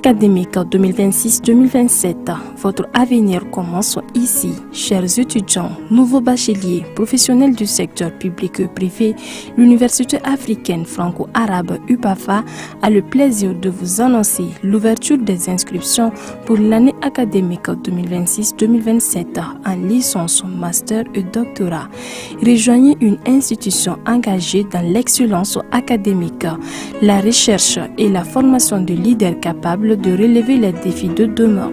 académique 2026-2027, votre avenir commence ici. Chers étudiants, nouveaux bacheliers, professionnels du secteur public et privé, l'Université africaine franco-arabe UPAFA a le plaisir de vous annoncer l'ouverture des inscriptions pour l'année académique 2026-2027 en licence, master et doctorat. Rejoignez une institution engagée dans l'excellence académique, la recherche et la formation de leaders capables de relever les défis de demain.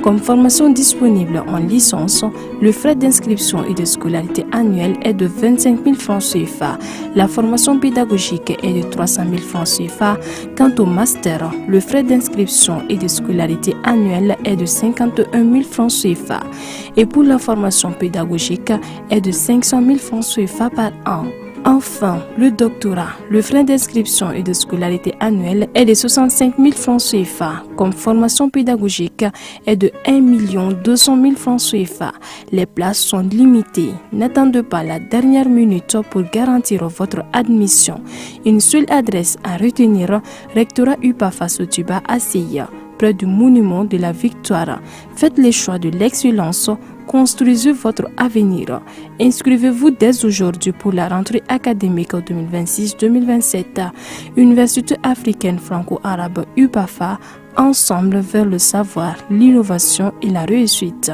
Comme formation disponible en licence, le frais d'inscription et de scolarité annuelle est de 25 000 francs CFA. La formation pédagogique est de 300 000 francs CFA. Quant au master, le frais d'inscription et de scolarité annuelle est de 51 000 francs CFA. Et pour la formation pédagogique est de 500 000 francs CFA par an. Enfin, le doctorat, le frais d'inscription et de scolarité annuelle est de 65 000 francs CFA. Comme formation pédagogique est de 1 200 000 francs CFA. Les places sont limitées. N'attendez pas la dernière minute pour garantir votre admission. Une seule adresse à retenir, Rectorat UPAFA Sotuba ACI, près du monument de la Victoire. Faites le choix de l'excellence. Construisez votre avenir. Inscrivez-vous dès aujourd'hui pour la rentrée académique 2026-2027. Université africaine franco-arabe UPAFA, ensemble vers le savoir, l'innovation et la réussite.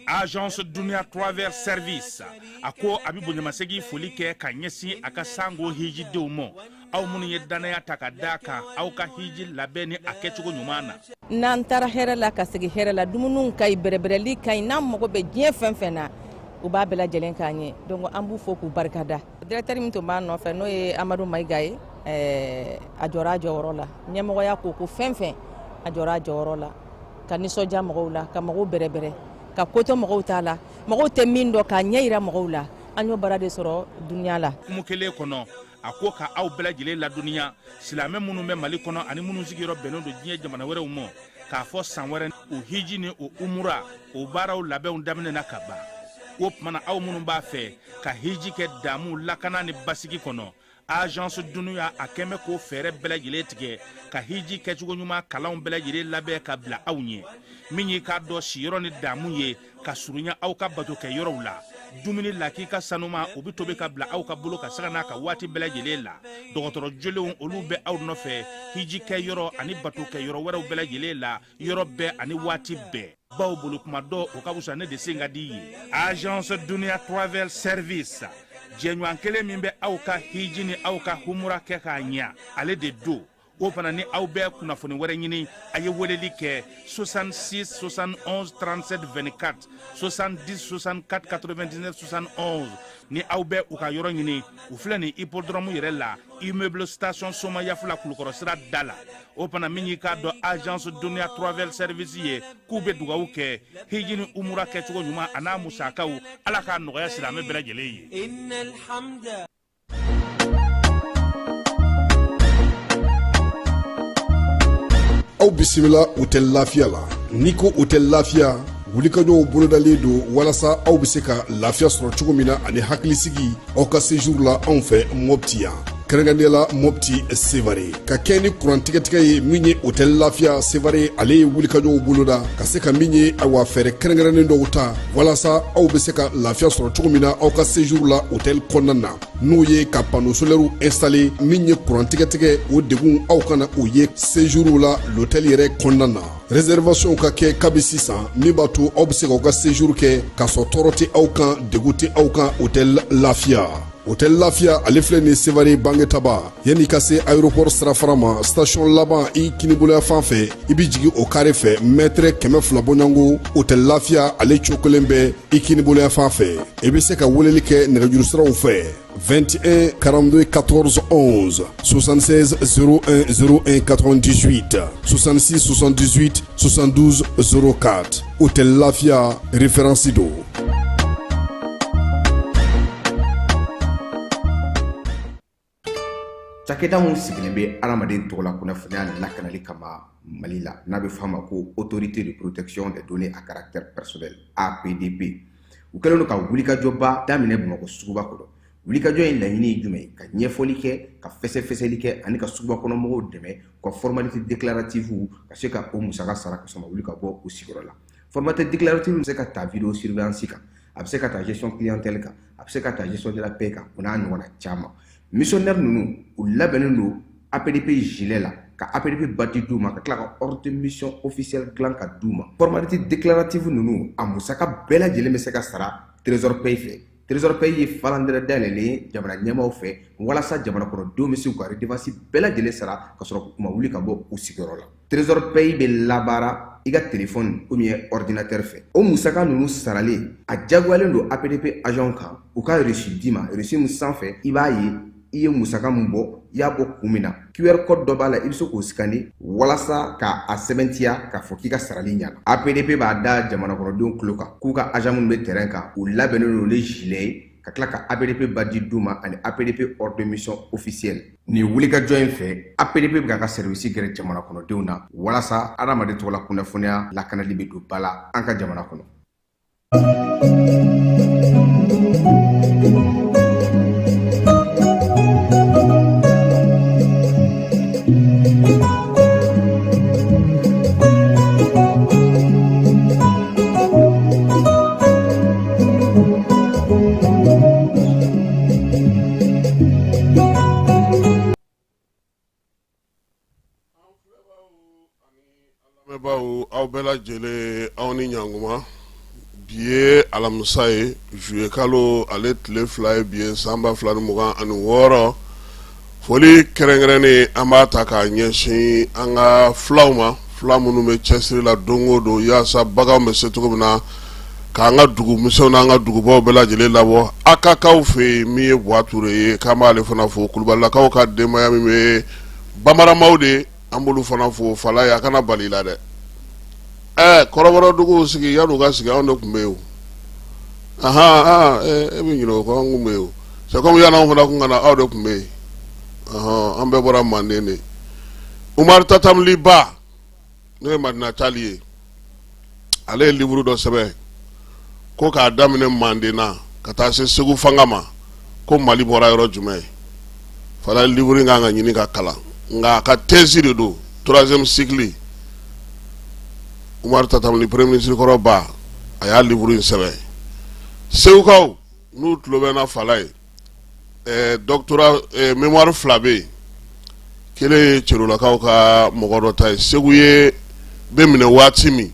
Agence Dunia Travel Service a ko a bɛ bonyamasegin foli kɛ ka ɲɛsin a ka sango hijidenw ma, aw minnu ye dannaya ta ka d'a kan aw ka hiji labɛn ni a kɛcogo ɲuman na. N'an taara hɛrɛ la ka segin hɛrɛ la, dumuniw ka ɲi, bɛrɛbɛrɛli ka ɲi, n'an mago bɛ diɲɛ fɛn fɛn na, u b'a bɛɛ lajɛlen k'an ye. Donc an b'u fo k'u barikada. Directeur min tun b'a nɔfɛ, n'o ye Amadu Mayiga ye, a jɔra a jɔyɔrɔ la. Ɲɛmɔgɔya ko fɛn fɛn, a jɔra a jɔyɔrɔ la, ka nisɔndiya mɔgɔw la, ka mɔgɔw bɛrɛbɛrɛ, ka kotɔ mɔgɔw t'a la, mɔgɔw tɛ min dɔn k'a ɲɛ yira mɔgɔw la. An y'o baara de sɔrɔ dunuya la. Kumu kelen kɔnɔ, a ko ka aw bɛɛ lajɛlen ladɔnniya, silamɛ minnu bɛ Mali kɔnɔ ani minnu sigiyɔrɔ bɛnnen don diɲɛ jamana wɛrɛw ma, k'a fɔ san wɛrɛ o hiji ni o umura o baaraw labɛnw daminɛna ka ban. O tuma na, aw minnu b'a fɛ ka hiji kɛ damu, lakana ni basigi kɔnɔ, Agence Dunuya a kɛn bɛ k'o fɛɛrɛ bɛɛ lajɛlen tigɛ ka hiji kɛcogo ɲuman kalanw bɛɛ lajɛlen labɛn ka bila aw ɲɛ. Min y'i k'a dɔn siyɔrɔ ni damu ye ka surunya aw ka bato kɛ yɔrɔw la, dumuni lakika sanuma, o bɛ tobi ka bila aw ka bolo ka saga n'a ka waati bɛɛ lajɛlen la. Dɔgɔtɔrɔ jolenw, olu bɛ aw nɔfɛ hiji kɛ yɔrɔ ani bato kɛ yɔrɔ wɛrɛw bɛɛ lajɛlen la, yɔrɔ bɛɛ ani waati bɛɛ. Baw bolo kuma dɔ, o ka fisa ne de sen ka di ye. Agence Dunuya Travel Service, jɛɲɔgɔn kelen min bɛ aw ka hiji ni aw ka humura kɛ k'a ɲɛ, ale de don. O fana ni aw bɛ kunnafoni wɛrɛ ɲini, a ye weleli kɛ 66 71 37 24, 70 64 99 71. Ni aw bɛ u ka yɔrɔ ɲini, u filɛ nin hippodrome yɛrɛ la, immeuble station Somayafula, Kulukɔrɔ sira da la. O fana, min y'i k'a dɔn Agence Dunuya Travel Service ye, k'u bɛ dugawu kɛ hiji ni umura kɛcogo ɲuman a n'a musakaw, Ala k'a nɔgɔya silamɛ bɛɛ lajɛlen ye. Aw bisimila Hôtel Lafiya la. N'i ko Hôtel Lafiya, wulikajɔw bolodalen don walasa aw bɛ se ka lafiya sɔrɔ cogo min na ani hakilisigi aw ka séjour la anw fɛ Mopti yan, kɛrɛnkɛrɛnnenya la Mopti Sevare, ka kɛ ni kuran tigɛtigɛ ye. Min ye Hôtel Lafiya Sevare, ale ye wulikajɔw boloda ka se ka min ye, awa, fɛɛrɛ kɛrɛnkɛrɛnnen dɔw ta walasa aw bɛ se ka lafiya sɔrɔ cogo min na aw ka séjour la hôtel kɔnɔna na, n'o ye ka panneau solaire installé. Min ye kuran tigɛtigɛ, o degun aw kana o ye séjour la l'hôtel yɛrɛ kɔnɔna na. Réservation ka kɛ kabi sisan, min b'a to aw bɛ se k'aw ka séjour kɛ k'a sɔrɔ tɔɔrɔ tɛ aw kan, degun tɛ aw kan. Hôtel Lafiya, Hôtel Lafiya, ale filɛ nin Sevare Bangetaba, yanni ka se aéroport sirafara ma, station laban i kiniboloya fan fɛ, i bɛ jigin o carré fɛ, mètre 200 bɔɲɔgɔnko, Hôtel Lafiya ale cokolen bɛ i kiniboloya fan fɛ. I bɛ se ka weleli kɛ nɛgɛjuru siraw fɛ: 21 42 14 11, 76 01 01 98, 66 78 72 04. Hôtel Lafia, référence do. Cakɛda min sigilen bɛ adamaden tɔgɔla kunnafoniya lakanali kama Mali la, n'a bɛ f'a ma ko Autorité de protection des données à caractère personnel, APDP, U kɛlen don ka wulikajɔba daminɛ Bamakɔ suguba kɔnɔ. Wulikajɔ in laɲini ye jumɛn ye? Ka ɲɛfɔli kɛ, ka fɛsɛfɛsɛli kɛ ani ka suguba kɔnɔ mɔgɔw dɛmɛ u ka formalité déclarative ka se ka o musaka sara ka sɔrɔ ma wuli ka bɔ u sigiyɔrɔ la. Formalité déclarative bɛ se ka ta vidéo surveillance kan, a bɛ se ka ta gestion clientèle kan, a bɛ se ka ta gestion de la paie kan, o n'a ɲɔgɔnna caman. Missionnaire ninnu, u labɛnnen don APDP gilet la, ka APDP badge d'u ma, ka tila ka ordre de mission officielle dilan ka d'u ma. Formalité déclarative ninnu, a musaka bɛɛ lajɛlen bɛ se ka sara Trésor Paye fɛ. Trésor Paye ye falandɛrɛ dayɛlɛlen ye jamana ɲɛmaaw fɛ walasa jamana kɔnɔdenw bɛ se k'u ka redevance bɛɛ lajɛlen sara ka sɔrɔ u ma wuli ka bɔ u sigiyɔrɔ la. Trésor Paye bɛ labaara i ka téléphone ou bien ordinateur fɛ. O musaka ninnu saralen, a diyagoyalen don APDP agent kan u ka reçu d'i ma. Reçu min sanfɛ i b'a ye i ye musaka min bɔ, i y'a bɔ kun min na. QR code dɔ b'a la, i bɛ se k'o scanner walasa k'a sɛbɛntiya k'a fɔ k'i ka sarali ɲɛna. APDP b'a da jamana kɔnɔdenw tulo kan k'u ka agent minnu bɛ terrain kan, u labɛnnen don ni gilet ye, ka tila ka APDP badge d'u ma ani APDP ordre de mission officielle. Nin wulikajɔ in fɛ, APDP bɛ k'a ka service gɛrɛ jamana kɔnɔdenw na walasa adamaden tɔgɔla kunnafoniya lakanali bɛ don ba la an ka jamana kɔnɔ. Lamɛnbaaw, aw bɛɛ lajɛlen, aw ni ɲankuma. Bi ye alamisa ye, juillet kalo ale tile 2 ye bi ye, san 2026. Foli kɛrɛnkɛrɛnnen, an b'a ta k'a ɲɛsin an ka fulaw ma, fula minnu bɛ cɛsiri la don o don yaasa baganw bɛ se cogo min na k'an ka dugu misɛnw n'an ka dugubaw bɛɛ lajɛlen labɔ. Akakaw fɛ yen, min ye Buwa Ture ye, k'an b'ale fana fo. Kulubalilakaw ka denbaya min bɛ bamaramaw de, an b'olu fana fo. Fala ye, a kana bali la dɛ. Ɛ kɔrɔbɔrɔ duguw sigi, yan'u ka sigi, anw de tun bɛ yen o. Ahan, e bɛ ɲinɛ o kɔ, an tun bɛ yen o. C'est comme yan'anw fana kun ka na, aw de tun bɛ yen. An bɛɛ bɔra Manden de. Umaru Tatamuli Ba, n'o ye Madina Tali ye, ale ye livre dɔ sɛbɛn ko k'a daminɛ Manden na ka taa se Segu fanga ma, ko Mali bɔra yɔrɔ jumɛn. Fala, livre in kan ka ɲini ka kalan, nka a ka thèse de don, troisième cycle. Umaru Tatamuli, premier ministre kɔrɔ ba, a y'a livre in sɛbɛn. Segukaw n'u tulo bɛ na, Fala ye doctorat mémoire fila bɛ yen. Kelen ye Cɛrolakaw ka mɔgɔ dɔ ta ye, Segu ye bɛ minɛ waati min,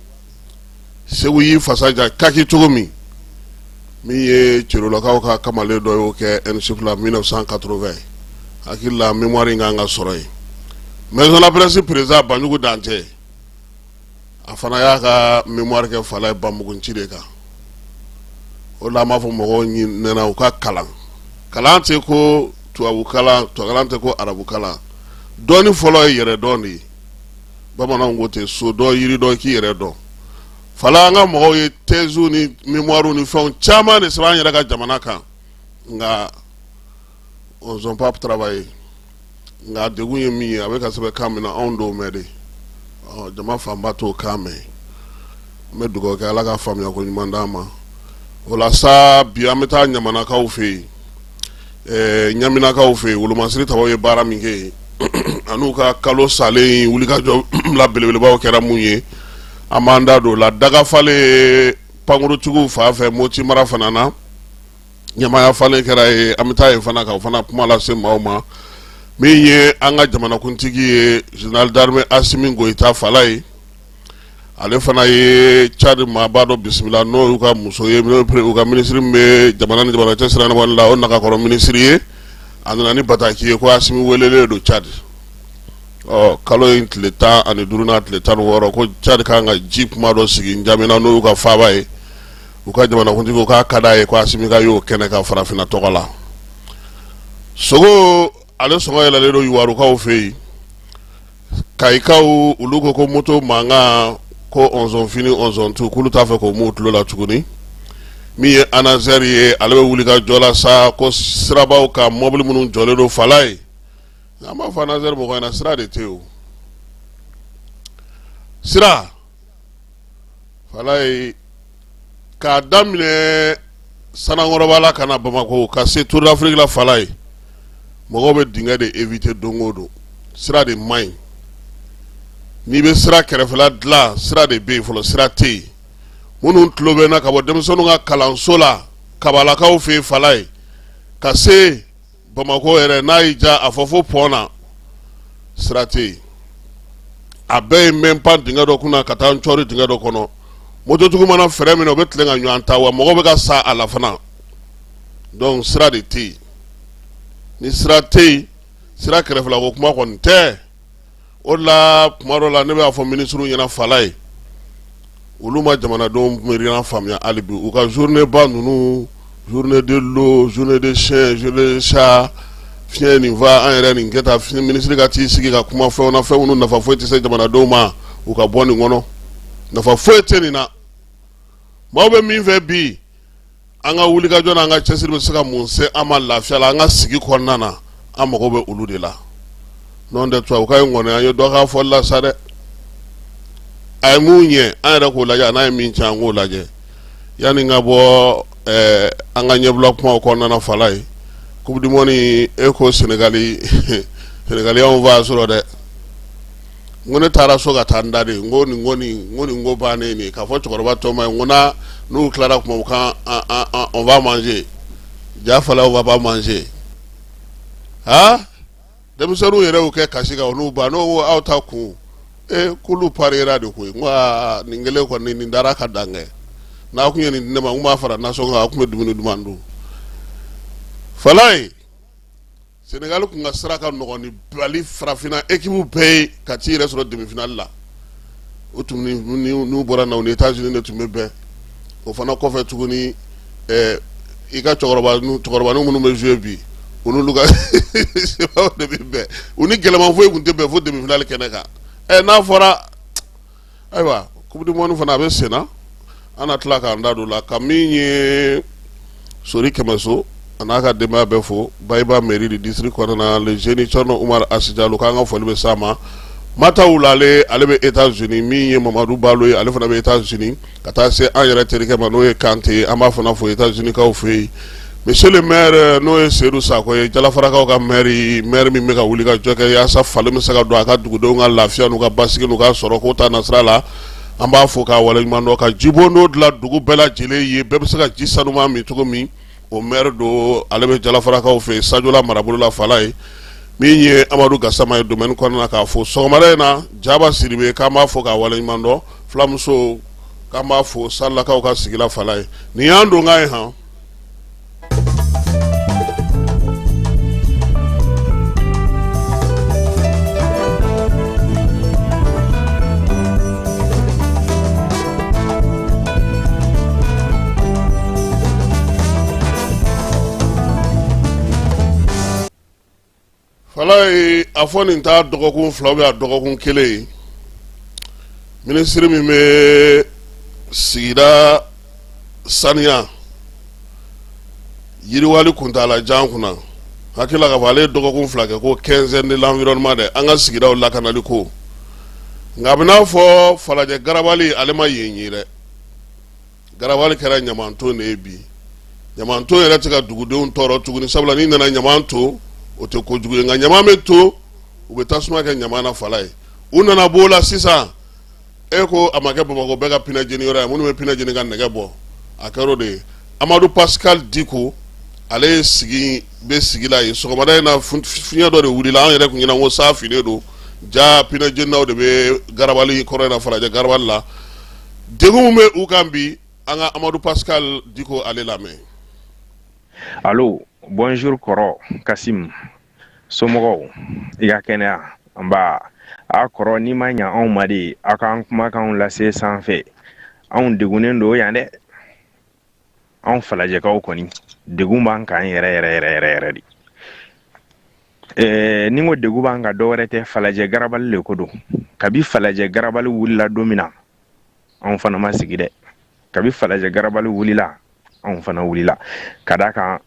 Segu y'i fasa ja kaki cogo min, min ye Cɛrolakaw ka kamalen dɔ y'o kɛ ENSUP la 1980. Hakili la, mémoire in kan ka sɔrɔ yen. Maison de la presse président Banjugu Dantɛ, a fana y'a ka mémoire kɛ Fala ye banbugunci de kan. O la, an b'a fɔ mɔgɔw ɲɛna u ka kalan. Kalan tɛ ko tubabu kalan, kalan tɛ ko arabu kalan. Dɔnni fɔlɔ ye yɛrɛ dɔn de ye. Bamananw ko ten, so dɔn, yiri dɔn, k'i yɛrɛ dɔn. Fala, an ka mɔgɔw ye thèse ni mémoire ni fɛnw caman de sɛbɛn an yɛrɛ ka jamana kan, nka on n'a pas travaillé. Nka degun ye min ye, a bɛ ka sɛbɛn kan min na, anw t'o mɛn de. Jama fanba t'o kan mɛn. An bɛ dugawu kɛ, Ala ka faamuya ko ɲuman d'an ma. O la sa, bi an bɛ taa Ɲamanakaw fɛ yen, Ɲaminakaw fɛ yen. Wolomasiri tabaw ye baara min kɛ yen, an'u ka kalo salen wulikajɔ la belebelebaw kɛra mun ye, an b'an da don o la. Dagafalen pankurutigiw fan fɛ, Moti mara fana na, ɲamaya falen kɛra yen. An bɛ taa yen fana ka o fana kuma lase maaw ma. Min ye an ka jamanakuntigi ye, général d'armée Asimi Goyita, Fala ye, ale fana ye Tchad maaba dɔ bisimila, n'o y'u ka muso ye, u ka minisiri min bɛ jamana ni jamana cɛ sira la, o nagakɔrɔ minisiri ye. A nana ni bataki ye ko Asimi welelen don Tchad. Ɔ kalo in tile 15 n'a tile 16, ko Tchad kan ka ji kuma dɔ sigi N'Djamena, n'o y'u ka faaba ye. U ka jamanakuntigi ko k'a ka d'a ye ko Asimi ka y'o kɛnɛ kan farafinna tɔgɔ la. Sogo ale sɔngɔ yɛlɛlen don Yuwarukaw fɛ yen. Kayikaw olu ko ko moto mankan ko on fini on tu, k'olu t'a fɛ k'o m'u tulo la tuguni. Min ye ANASER ye, ale bɛ wuli ka jɔ la sa ko sirabaw kan, mɔbili minnu jɔlen don, Fala ye, an b'a fɔ ANASER mɔgɔ ɲɛna, sira de tɛ yen o sira. Fala ye, k'a daminɛ Sanankɔrɔba la ka na Bamakɔ ka se Tour d'Afrique la Falaye, mɔgɔw bɛ dingɛ de éviter don o don, sira de man ɲi. N'i bɛ sira kɛrɛfɛla dilan, sira de bɛ yen fɔlɔ, sira tɛ yen. Minnu tulo bɛ n na ka bɔ denmisɛnninw ka kalanso la Kabalakaw fɛ yen Falaye ka se Bamakɔ yɛrɛ, n'a y'i diya a fɔ fo pɔn na, sira tɛ yen. A bɛɛ ye n bɛ n pan dingɛ dɔ kunna ka taa n cɔri dingɛ dɔ kɔnɔ. Mototigiw mana frein minɛ, u bɛ tilen ka ɲɔgɔn ta, wa mɔgɔw bɛ ka sa a la fana. Donc sira de tɛ yen. Ni sira tɛ yen, sira kɛrɛfɛla ko kuma kɔni tɛ. O de la tuma dɔ la ne b'a fɔ minisiriw ɲɛna Falaye, olu ma jamanadenw miirina faamuya hali bi. U ka journée ba ninnu, journée de l'eau, journée de chien, journée de chat, fiɲɛ nin fa, an yɛrɛ nin kɛ tan, minisiri ka t'i sigi ka kuma fɛnw na, fɛn minnu nafa foyi tɛ se jamanadenw ma, u ka bɔ nin kɔnɔ. Nafa foyi tɛ nin na. Maaw bɛ min fɛ bi, an ka wulikajɔ n'an ka cɛsiri bɛ se ka mun se an ma lafiya la an ka sigi kɔnɔna na, an mago bɛ olu de la. N'o tɛ tubabukan in kɔni, an ye dɔ k'a fɔli la sa dɛ. A ye mun ɲɛ, an yɛrɛ k'o lajɛ, a n'a ye min tiɲɛ, an k'o lajɛ. Yanni n ka bɔ an ka ɲɛbila kumaw kɔnɔna na Falaye, coupe du monde, e ko Senegali, Senegali y'anw fa sɔrɔ dɛ. N ko ne taara so ka taa n da de, n ko nin ko nin, n ko nin ko bannen nin, k'a fɔ cɛkɔrɔba tɔ ma ye, n ko n'a n'u tilara kuma u kan, on va manger. Ja Falaye, on va pas manger. Ha, denmisɛnninw yɛrɛ y'u kɛ kasi kan, o n'u ba n'o ko aw ta kun e k'olu pariyera de koyi. N ko aa, nin kelen kɔni nin dara ka dan kɛ. N'a kun ye nin di ne ma, n kun b'a fara nasɔngɔ kan, a kun bɛ dumuni duman dun. Falaye, Senegali kun ka sira ka nɔgɔn ni Mali farafinna équipe bɛɛ ye ka t'i yɛrɛ sɔrɔ demi-finale la. O tun n'u bɔra na, u ni États-Unis de tun bɛ bɛn. O fana kɔfɛ tuguni, i ka cɛkɔrɔbanin minnu bɛ jouer bi, u n'olu ka de bɛ bɛn. U ni gɛlɛman foyi tun tɛ bɛn fo demi-finale kɛnɛ kan. N'a fɔra ayiwa, coupe du monde fana a bɛ sen na, an na tila k'an da don la ka min ye Sori Kɛmɛso a n'a ka denbaya bɛɛ fo, Bayiba mairie du district kɔnɔna, le jeune Thierno Umar Asijalo, k'an ka foli bɛ s'a ma. Mata Wulale, ale bɛ États-Unis. Min ye Mamadu Balo ye, ale fana bɛ États-Unis. Ka taa se an yɛrɛ terikɛ ma, n'o ye Kante ye, an b'a fana fo États-Unis kaw fɛ yen. Monsieur le maire, n'o ye Seydou Sakɔ ye, Jalafarakaw ka maire, maire min bɛ ka wuli ka jɔ kɛ yaasa falen bɛ se ka don a ka dugudenw ka lafiya n'u ka basigi n'u ka sɔrɔ ko ta nasira la, an b'a fo k'a waleɲuman dɔn. Ka jibondon dilan dugu bɛɛ lajɛlen ye, bɛɛ bɛ se ka ji sanuman min cogo min, o maire don. Ale bɛ Jalafarakaw fɛ yen, Sajola marabolo la Falaye. Min ye Amadu Gasama ye domaine kɔnɔna, k'a fo sɔgɔmada in na. Jaba Sidibe, k'an b'a fo k'a waleɲuman dɔn. Fulamuso, k'an b'a fo Salakaw ka sigila Falaye. Nin y'an donkan ye han. Falaye, a fɔ nin ta dɔgɔkun 2 bɛ a dɔgɔkun 1 ye, minisiri min bɛ sigida saniya yiriwali kuntaalajan kunna, hakili la k'a fɔ ale ye dɔgɔkun 2 kɛ ko quinzaine de l'environnement dɛ, an ka sigidaw lakanali ko. Nka a bɛ n'a fɔ Falajɛ garabali, ale ma yen ye dɛ. Garabali kɛra ɲamanton de ye bi. Ɲamanton yɛrɛ tɛ ka dugudenw tɔɔrɔ tuguni, sabula n'i nana ɲaman ton, o tɛ kojugu ye, nka ɲaman bɛ ton, u bɛ tasuma kɛ ɲaman na Falaye. U nana b'o la sisan, e ko a ma kɛ Bamakɔ bɛɛ ka pinɛ jeni yɔrɔ ye, minnu bɛ pinɛ jeni ka nɛgɛ bɔ, a kɛra o de ye. Amadu Pascal Diko, ale ye sigi bɛ sigi la yen. Sɔgɔmada in na, fiɲɛ dɔ de wulila, an yɛrɛ tun ɲɛna ko saa finnen don, ja pinɛ jeninaw de bɛ garabali kɔrɔ in na, Falajɛ garabali la. Degun bɛ u kan bi, an ka Amadu Pascal Diko ale lamɛn. Allo, bonjour kɔrɔ Kasim, somɔgɔw, i ka kɛnɛya? Nba. A kɔrɔ, n'i ma ɲa anw ma de, aw k'an kumakanw lase sanfɛ. Anw degunnen don yan dɛ. Anw Falajɛkaw kɔni, degun b'an kan yɛrɛ yɛrɛ yɛrɛ yɛrɛ yɛrɛ de. Ni n ko degun b'an kan, dɔ wɛrɛ tɛ, Falajɛ garabali le ko don. Kabi Falajɛ garabali wulila don min na, anw fana ma sigi dɛ. Kabi Falajɛ garabali wulila, anw fana wulila ka d'a kan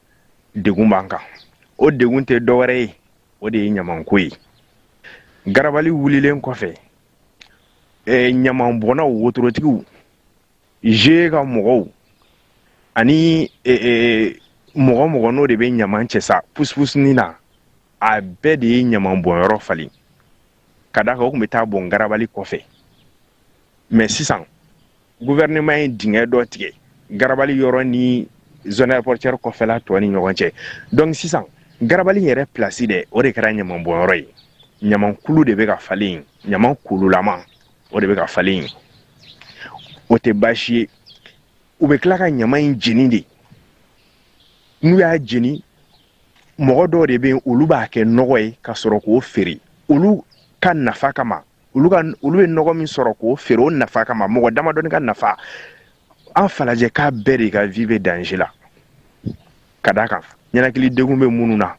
degun b'an kan. O degun tɛ dɔ wɛrɛ ye, o de ye ɲamanko ye. Garabali wulilen kɔfɛ, ɲamanbɔnnaw, wotorotigiw, GIE ka mɔgɔw, Ani mɔgɔ mɔgɔ n'o de bɛ ɲaman cɛ sa pusupusuni na, a bɛɛ de ye ɲaman bɔnyɔrɔ falen, ka d'a kan o tun bɛ taa bɔn garabali kɔfɛ. Mais sisan gouvernement ye dingɛ dɔ tigɛ garabali yɔrɔ ni zone aéroportuaire kɔfɛla tɔ ni ɲɔgɔn cɛ. Donc sisan garabali yɛrɛ place dɛ, o de kɛra ɲaman bɔnyɔrɔ ye. Ɲamankulu de bɛ ka falen yen, ɲaman kululama o de bɛ ka falen yen. O tɛ baasi ye, u bɛ tila ka ɲama in jeni de. N'u y'a jeni, mɔgɔ dɔw de bɛ yen, olu b'a kɛ nɔgɔ ye ka sɔrɔ k'o feere olu ka nafa kama. Olu bɛ nɔgɔ min sɔrɔ k'o feere o nafa kama, mɔgɔ damadɔni ka nafa. An Falajɛka bɛɛ de ka vie bɛ danger la, ka d'a kan ɲɛnakili degun bɛ minnu na,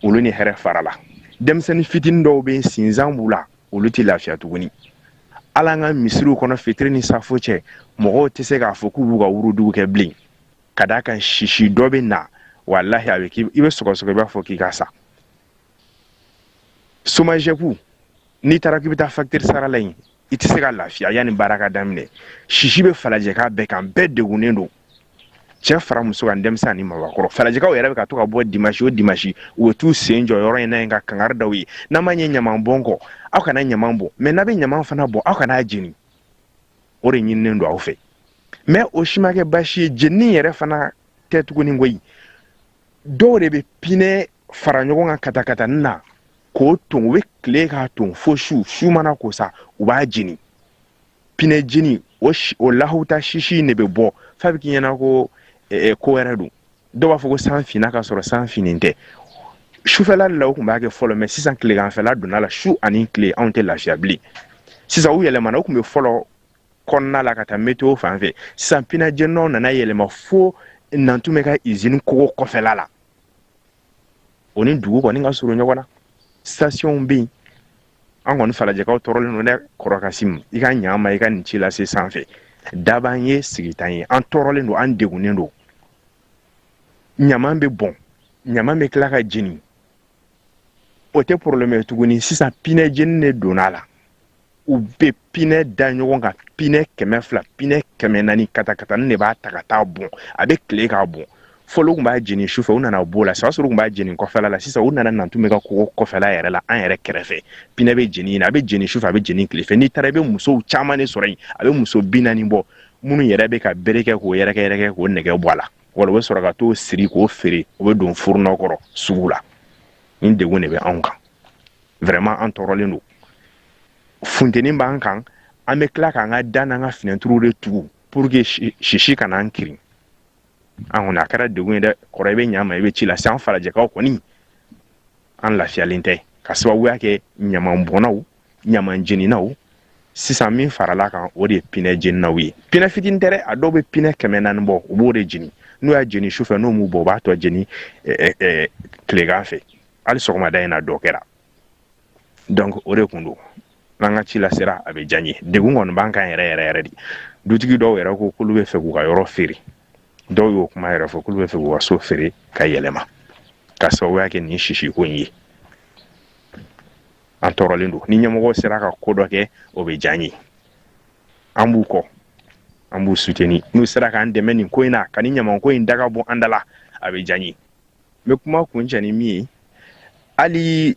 olu ni hɛrɛ farala. Denmisɛnnin fitinin dɔw bɛ yen, sinzan b'u la, olu tɛ lafiya tuguni. Hali an ka misiriw kɔnɔ, fitiri ni safo cɛ, mɔgɔw tɛ se k'a fɔ k'u b'u ka wurudiw kɛ bilen, ka d'a kan sisi dɔ bɛ na, walahi a bɛ k'i i bɛ sɔgɔsɔgɔ, i b'a fɔ k'i ka sa. SOMAGEP, n'i taara k'i bɛ taa facture sara la yen, i tɛ se ka lafiya yanni baara ka daminɛ. Sisi bɛ Falajɛka bɛɛ kan, bɛɛ degunnen don, cɛ fara muso kan, denmisɛn ani mabakɔrɔ. Falajɛkaw yɛrɛ bɛ ka to ka bɔ dimanche o dimanche, u bɛ t'u sen jɔ yɔrɔ in na yen ka kangari da u ye: n'a ma ɲɛ ɲaman bɔn kɔ, aw kana ɲaman bɔn, mais n'a bɛ ɲaman fana bɔn, aw kana jeni. O de ɲininen don aw fɛ. Mais o si ma kɛ baasi ye, jenini yɛrɛ fana tɛ tuguni koyi. Dɔw de bɛ pinɛ fara ɲɔgɔn kan katakatani na k'o ton, u bɛ tile k'a ton fo su, su mana ko sa, u b'a jeni. Pinɛ jeni o lahuta sisi in de bɛ bɔ f'a bɛ k'i ɲɛna ko ko wɛrɛ don. Dɔw b'a fɔ ko san finna, ka sɔrɔ san finnen tɛ. Sufɛla de la u tun b'a kɛ fɔlɔ, mais sisan tileganfɛla donna la, su ani tile anw tɛ lafiya bilen. Sisan u yɛlɛmana, u tun bɛ fɔlɔ kɔnɔna la ka taa météo fan fɛ, sisan pinɛ jeninaw nana yɛlɛma fo Nantumɛ ka usine kogo kɔfɛla la. O ni dugu kɔni ka surun ɲɔgɔn na, station bɛ yen. An kɔni Falajɛkaw tɔɔrɔlen don dɛ. Kɔrɔ Kasimu, i ka ɲa ma, i ka nin ci lase sanfɛ, daban ye sigitan ye. An tɔɔrɔlen don, an degunnen don. Ɲaman bɛ bɔn, ɲaman bɛ tila ka jeni, o tɛ problème ye tuguni. Sisan pinɛ jeni de donna a la, u bɛ pinɛ da ɲɔgɔn kan, pinɛ 200, pinɛ 400, katakatani de b'a ta ka taa bɔn, a bɛ tile k'a bɔn. Fɔlɔ u tun b'a jeni sufɛ, u nana b'o la. O y'a sɔrɔ u tun b'a jeni kɔfɛla la, sisan u nana Nantumɛ ka kogo kɔfɛla yɛrɛ la, an yɛrɛ kɛrɛfɛ. Pinɛ bɛ jeni yen, a bɛ jeni sufɛ, a bɛ jeni tile fɛ. N'i taara, i bɛ musow caman de sɔrɔ yen, a bɛ muso 40 bɔ, minnu yɛrɛ bɛ ka bere kɛ k'o yɛrɛkɛ yɛrɛkɛ k'o nɛgɛ bɔ a la, wala u bɛ sɔrɔ ka t'o siri k'o feere, u bɛ don furunɔ kɔrɔ sugu la. Nin degun de bɛ anw kan, vraiment an tɔɔrɔlen don. Funteni b'an kan, an bɛ tila k'an ka da n'an ka finɛtiriw de tugu pour que sisi kana an kirin. An kɔni a kɛra degun ye dɛ. Kɔrɔ, i bɛ ɲa ma, i bɛ ci lase. An Falajɛkaw kɔni, an lafiyalen tɛ, ka sababuya kɛ ɲamanbɔnnaw, ɲamanjeninaw. Sisan min farala kan, o de ye pinɛ jeninaw ye. Pinɛ fitinin tɛ dɛ, a dɔw bɛ pinɛ 400 bɔ, u b'o de jeni. N'u y'a jeni sufɛ, n'o m'u bɔ, u b'a tɔ jeni tilegan fɛ. Hali sɔgɔmada in na dɔ kɛra. Donc o de kun don, n'an ka ci lasera, a bɛ diya n ye. Degun kɔni b'an kan yɛrɛ yɛrɛ yɛrɛ de. Dutigi dɔw yɛrɛ ko k'olu bɛ fɛ k'u ka yɔrɔ feere, dɔw y'o kuma yɛrɛ fɔ k'olu bɛ fɛ k'u ka so feere ka yɛlɛma, ka sababuya kɛ nin sisiko in ye. An tɔɔrɔlen don. Ni ɲɛmɔgɔw sera ka ko dɔ kɛ, o bɛ diya n ye. An b'u kɔ, an b'u soutenir. N'u sera k'an dɛmɛ nin ko in na, ka nin ɲamanko in daga bɔ an da la, a bɛ diya n ye. N bɛ kuma kuncɛ ni min ye, hali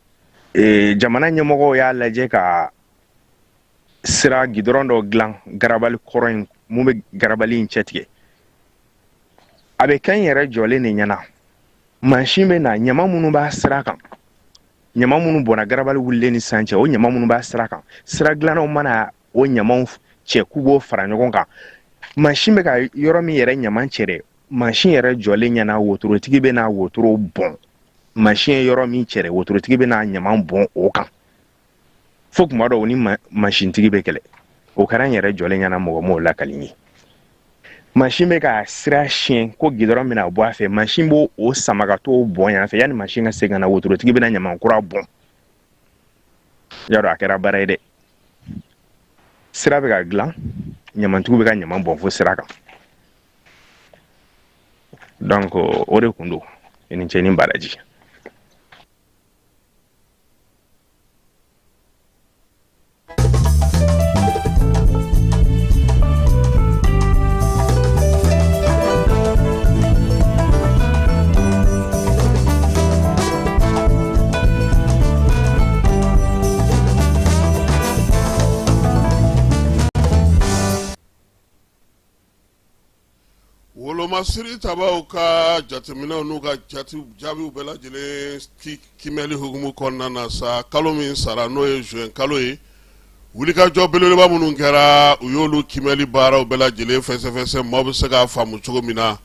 jamana ɲɛmɔgɔw y'a lajɛ ka sira gidɔrɔn dɔ dilan garabali kɔrɔ in, mun bɛ garabali in cɛtigɛ. A bɛ kɛ n yɛrɛ jɔlen de ɲɛna, mansin bɛ na, ɲama minnu b'a sira kan, ɲama minnu bɔnna garabali wulilen ni sisan cɛ, o ɲama minnu b'a sira kan, sira dilannaw mana o ɲamaw cɛ k'u b'o fara ɲɔgɔn kan, mansin bɛ ka yɔrɔ min yɛrɛ ɲama cɛ dɛ, mansin yɛrɛ jɔlen ɲɛna, wotorotigi bɛ n'a wotoro bɔn. Mansin ye yɔrɔ min cɛ dɛ, wotorotigi bɛ n'a ɲama bɔn o kan, fo kuma dɔw ni mansintigi bɛ kɛlɛ. O kɛra n yɛrɛ jɔlen ɲɛna, mɔgɔ m'o lakali n ye. Mansin bɛ ka sira siɲɛ ko gidɔrɔn bɛna bɔ a fɛ, mansin b'o o sama ka t'o bɔn yan fɛ. Yanni mansin ka segin ka na, wotorotigi bɛna ɲaman kura bɔn. Y'a dɔn a kɛra baara ye dɛ. Sira bɛ ka dilan, ɲamantigiw bɛ ka ɲaman bɔn fo sira kan. Donc o de kun don. I ni ce ni baraji. Wolomasiri tabaw ka jateminɛw n'u ka jaabiw bɛɛ lajɛlen kimɛli hukumu kɔnɔna na sa, kalo min sara, n'o ye juin kalo ye, wulikajɔ belebeleba minnu kɛra, u y'olu kimɛli baaraw bɛɛ lajɛlen fɛsɛfɛsɛ, maaw bɛ se k'a faamu cogo min na.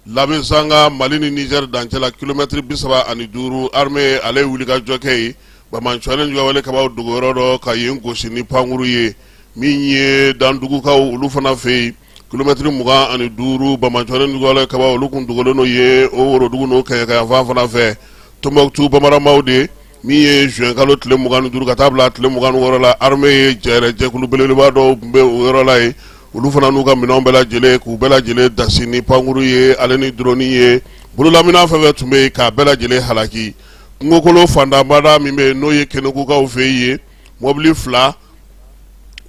Labezanga, Mali ni Niger dancɛ la, kilomɛtiri 35, armée ale ye wulikajɔ kɛ yen, banbaanciwale juguyawale kabaw dogoyɔrɔ dɔ ka yen gosi ni pankuru ye. Min ye Dandugukaw, olu fana fɛ yen, kilomɛtiri 25, banbaanciwale juguyawale kabaw, olu kun dogolen don yen, o worodugu n'o kɛɲɛkayanfan fana fɛ. Tɔnbɔkutu bamaramaw de, min ye juin kalo tile 25 ka taa bila tile 26 la, armée ye jɛrɛ jɛkulu belebeleba dɔw tun bɛ o yɔrɔ la yen, olu fana n'u ka minɛnw bɛɛ lajɛlen, k'u bɛɛ lajɛlen dasi ni pankuru ye, ale ni drone ye, bololaminɛn fɛn fɛn tun bɛ yen, k'a bɛɛ lajɛlen halaki. Kungokolo fantanbada min bɛ yen, n'o ye Kenegukaw fɛ yen, mɔbili fila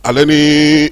ale ni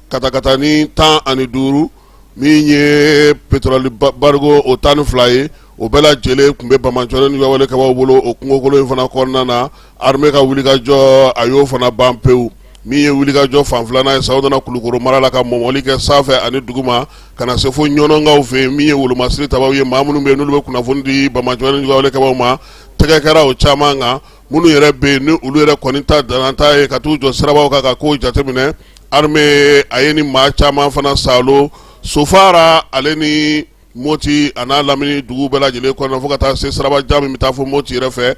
katakatani 15, min ye pétrole barigo o 12 ye, o bɛɛ lajɛlen tun bɛ banbaanciwale juguyawale kabaw bolo o kungokolo in fana kɔnɔna na. Armée ka wulikajɔ, a y'o fana ban pewu. Min ye wulikajɔ fan filanan ye sa, o nana Kulukoro mara la, ka mɔmɔli kɛ sanfɛ ani duguma ka na se fo Ɲɔnɔnkaw fɛ yen. Min ye wolomasiri tabaw ye, maa minnu bɛ yen n'olu bɛ kunnafoni di banbaanciwale juguyawale kabaw ma, tɛgɛ kɛra o caman kan. Minnu yɛrɛ bɛ yen ni olu yɛrɛ kɔni ta danna ta ye ka t'u jɔ sirabaw kan ka kow jateminɛ, armée a ye ni maa caman fana saalo Sofara ale ni Moti a n'a lamini dugu bɛɛ lajɛlen kɔnɔ, fo ka taa se sirabajan min bɛ taa fo Moti yɛrɛ fɛ.